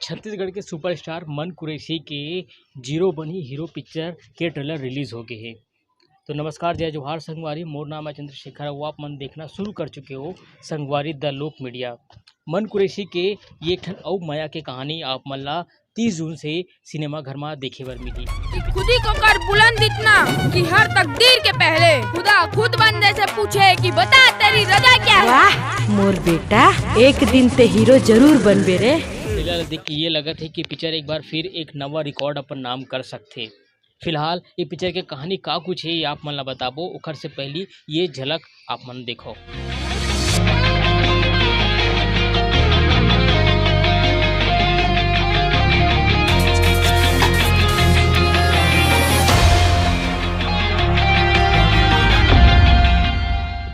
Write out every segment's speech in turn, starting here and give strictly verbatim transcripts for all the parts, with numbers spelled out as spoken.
छत्तीसगढ़ के सुपरस्टार मन कुरैशी के जीरो बनही हीरो पिक्चर के ट्रेलर रिलीज हो गे हे। तो नमस्कार, जय जोहार संगवारी, मोर नाम है चंद्रशेखर। अउ आप मन देखना शुरू कर चुके हो संगवारी द लोक मीडिया। मन कुरैशी के ये ठन अउ मया के कहानी आप मन ला तीस जून से सिनेमा घर मा देखे बर मिली। कि खुदी को कर बुलंद इतना कि हर तकदीर के पहले खुदा खुद बंदे से पूछे कि बता तेरी रजा क्या है। वाह मोर बेटा, एक दिन ते हीरो जरूर बनबे रे। ट्रेलर देख के ये लगत हे कि पिक्चर एक बार फिर एक नवा रिकॉर्ड अपन नाम कर सकथे। फिलहाल ये पिक्चर के कहानी का कुछ हे, ये आप मन ला बताबो, ओखर से पहली ये झलक आप मन देखो।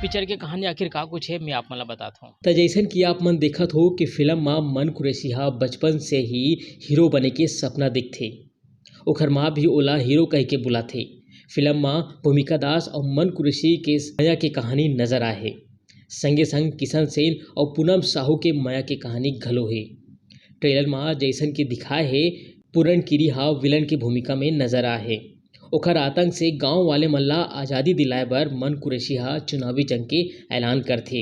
पिक्चर के कहानी आखिर का कुछ हे, मैं आप मन ला बताथव। त जैसन कि आप मन देखत हो कि फिल्म मा मन कुरैशी हा बचपन से ही हीरो बने के सपना देखथे। ओखर माँ भी ओला हीरो कहिके बुलाथे। फिल्म मा भूमिका दास अउ मन कुरैशी के मया के कहानी नजर आए हे। संगे संग किशन सेन अउ पूनम साहू के मया के कहानी घलो हे। ट्रेलर मा जैसन कि दिखाए हे, पूरन किरी हा विलन के भूमिका में नजर आए हे। ओखर आतंक से गांव वाले मन ला आजादी दिलाए बर मन कुरैशी हा चुनावी जंग के ऐलान करथे।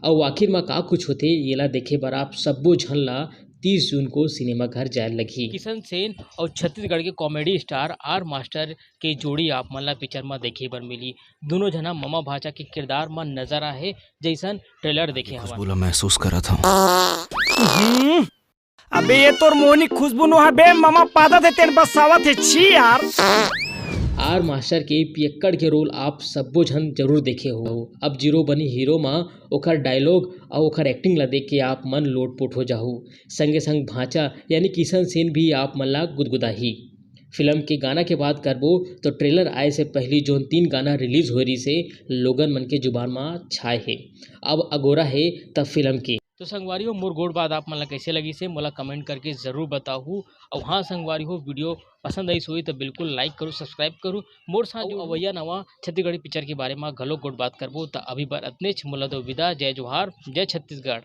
अउ आखिर मा का कुछ होथे, येला देखे बर आप सब्बो झन ला तीस जून को सिनेमा घर जाए लगही। किशन सेन अउ छत्तीसगढ़ के कॉमेडी स्टार आर मास्टर के जोड़ी आप मन ला पिक्चर मा देखे बर मिली। दोनों झना ममा भांचा के किरदार मा नजर आए हे, जैसन ट्रेलर देखे हवन। खुशबू ला महसूस करत हूँ। अबे ये तोर मोहनी खुशबू नो हे बे, ममा पादा थे तेन बसावत हे, छी यार। आर मास्टर के पियक्कड़ के रोल आप सब्बो झन जरूर देखे हो। अब जीरो बनही हीरो मा ओखर डायलॉग अउ ओखर एक्टिंग ला देख के आप मन लोटपोट हो जाहू। संगे संग भांचा यानी किशन सेन भी आप मन ला गुदगुदाही। फिल्म के गाना के बात करबो तो ट्रेलर आए से पहली जोन तीन गाना रिलीज हो रही से लोगन मन के जुबान मा छाए हे। अब अगोरा हे त फिल्म के। तो संगवारी हो, मोर गोठ बात आप मन ला कैसे लगिस हे, मोला कमेंट करके जरूर बताहू। अउ हाँ संगवारी हो, वीडियो पसंद आइस होही त बिल्कुल लाइक करू, सब्सक्राइब करू। मोर साथ अउ अवैया नवा छत्तीसगढ़ी पिक्चर के बारे मा घलो गोठ बात करबो। त अभी बर अतनेच, मोला दो विदा। जय जोहार, जय छत्तीसगढ़।